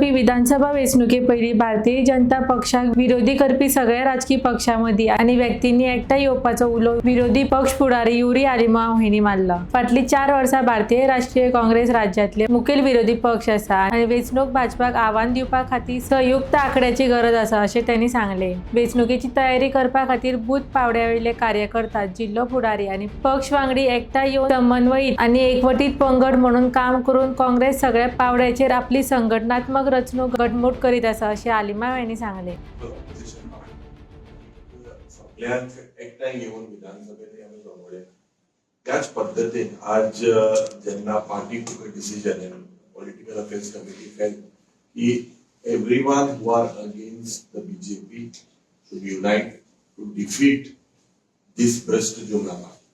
येवपी विधानसभा वेंचणुके पयलीं भारतीय जनता पक्षाक विरोधी करपी सगळ्या राजकी पक्षां मदीं आनी व्यक्तींनी एकठांय येवपाचो उलो विरोधी पक्ष फुडारी युरी आलेमांव हांणी मारला. फाटलीं 4 वर्सां भारतीय राष्ट्रीय काँग्रेस राज्यांतले मुखेल विरोधी पक्ष आसा आनी वेंचणूक भाजपाक आव्हान दिवपा खातीर संयुक्त आघाडीची गरज आसा, अशें तांणी सांगलें. वेंचणुकेची तयारी करपा खातीर बूथ पावंड्यावयले कार्यकर्ता, जिल्लो फुडारी आनी पक्ष वांगडी एकठांय येवन समन्वयीत आनी एकवटीत पंगड म्हणून काम करून काँग्रेस सगळ्या पावंड्याचेर आपली संघटनात्मक रचणूक घटमूट करीत आसा, अशें आलेमांव हांणी सांगलें. ऑपोजिशन सगळ्यांक एकठांय घेवन विधानसभेत आमी जमवले. त्याच पद्दतीन आज जेन्ना party took a decision and Political Affairs Committee felt की everyone who are against the BJP should unite to defeat this भ्रष्ट जुमला party.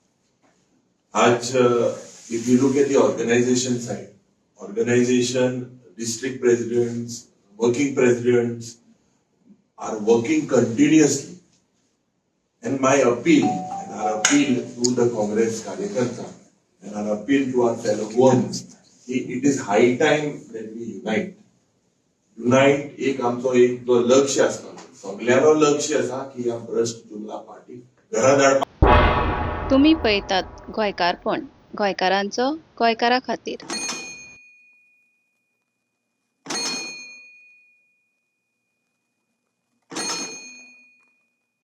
आज if you look at the organization side, organization, district presidents, working presidents are working continuously. And my appeal and our appeal to the Congress कार्यकर्ता and our appeal to our fellow Goans, की it is high time that we unite. Unite. एक आमचो एक जो लक्ष्य आसता, सगळ्यांलो लक्ष्य आसा की ह्या भ्रष्ट जुमला पार्टी घरा धाडपा तुमी पळयतात गोंयकारपण, गोंयकारांचो गोंयकारा खातीर.